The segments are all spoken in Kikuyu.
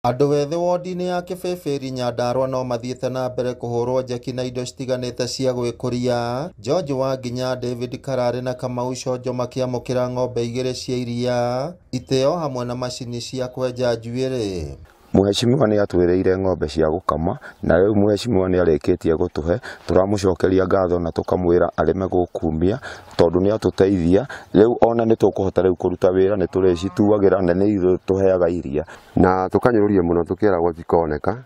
Andũ ethĩ wondi-inĩ ya Kĩbĩbĩri Nyandarua no mathiĩte na mbere kũhũrwo njeki na indo citiganĩte cia gwĩkũria. George Wanginya, David Kararĩ na Kamau Conjo makĩamũkĩra ng'ombe 2 cia iria, iteo hamwe na macini cia kwenja njuĩrĩ. Mheshimiwa nĩ atwĩrĩire ng'ombe cia gũkama na rĩu mheshimiwa nĩ arĩkĩtie gũtũhe. Tũramũcokeria ngatho na tũkamwĩra arĩme gũkumia tondũ nĩ atũteithia. Rĩu ona nĩ tũkũhota rĩu kũruta wĩra, nĩ tũrĩcituagĩra na nĩ itũheaga iria. Na tũkanyũrũrio mũno tũkĩragwo cikoneka,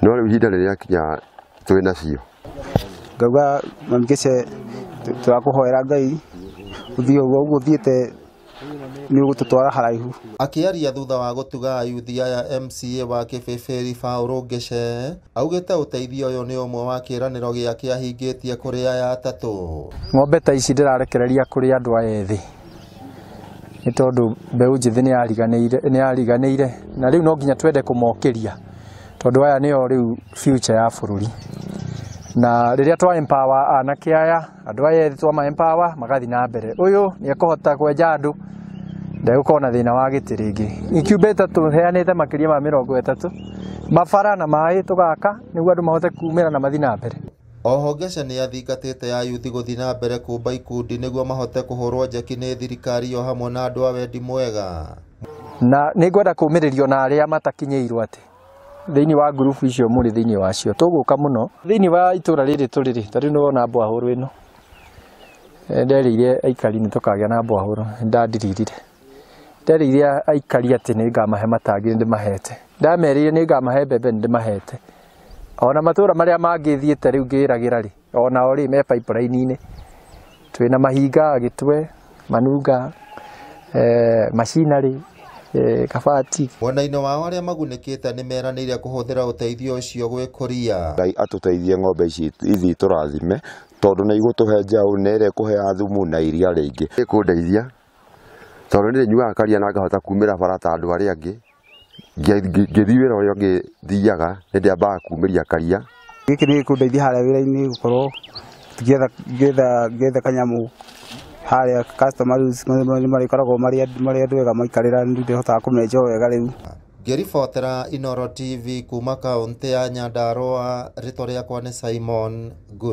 no rĩu ihinda rĩrĩa kinya twĩ nacio. Ngauga Mami Gĩce, tũrakũhoera Ngai ũthiĩ ũguo ũguo ũthiĩte nĩ ũgũtũtwara haraihu. Akĩaria thutha wa gũtuga ayuthi aya MCA wa Kĩbĩbĩri Paul Ngĩce augĩte ũteithio ũyũ nĩ ũmwe wa kĩĩranĩro gĩake ahingĩtie kũrĩ aya atatũ. Ng'ombe ta ici ndĩrarekereria kũrĩ andũ aya ethĩ nĩ tondũ mbeũ njĩthĩ nĩ yariganĩire na rĩu no nginya twende kũmokĩria tondũ aya nĩo rĩu future ya bũrũri. Na rĩrĩa twa empower anake aya, andũ aya ethĩ twama empower magathiĩ na mbere. Ũyũ nĩ ekũhota kwenja andũ, ndegũkorwo na thĩna wa gĩtĩ rĩngĩ. Incubator tũheanĩte makĩria ma 30, mabara na maĩ tũgaka nĩguo andũ mahote kumĩra na mathiĩ na mbere. Oho Ngece nĩ athingatĩte ayuthi gũthiĩ na mbere kũmba ikundi nĩguo mahote kũhũrwo njeki nĩ thirikari o hamwe na andũ a wendi mwega. Na nĩ ngwenda kũũmĩrĩrio na arĩa matakinyĩirwo atĩ thĩinĩ wa ngurubu icio mũrĩ thĩinĩ wacio tũgũka mũno thĩinĩ wa itũra rĩrĩ tũrĩ rĩ, ta rĩu nĩwona mbwahũrũ ĩno. Nderĩire aikari nĩ tũkagĩa na mbwahũrũ, ndandiririre. Nderĩire aikari atĩ nĩ ngamahe matangi nĩ ndĩmahete. Ndamerĩire nĩ ngamahe mbembe nĩ ndĩmahete. Ona matũra marĩa mangĩ thiĩte rĩu ngĩragĩra rĩ, onao rĩ me pipeline-inĩ. Twĩna mahinga, Gĩtwe, Manunga, macinarĩ, Kabati. Mwena-inĩ wao arĩa magunĩkĩte nĩ meranĩire kũhũthĩra ũteithio ũcio gwĩkũria. Ngai atũteithie ng'ombe ici ithiĩ tũrathime tondũ nĩ igũtũhe njaũ, nĩ ĩrĩkũheaga thumu na iria rĩingĩ. Ĩkũndeithia tondũ nĩ nyuaga karia na ngahota kumĩra bara ta andũ arĩa angĩ. Ngĩthiĩ wĩra ũrĩa ũngĩ thiaga nĩ ndĩambaga kumĩria karia. Gĩkĩ nĩ gĩkũndeithia harĩa wĩra-inĩ gũkorwo ngĩetha kanyamũ harĩa customer rĩu nĩ marĩkoragwo marĩ andũ ega maikarĩra, nĩ ndĩhotaga kũmenja wega rĩu. Ngĩribotera Inooro TV kuma kaũntĩ ya Nyandarua, rĩtwa rĩakwa nĩ Simon Ngure.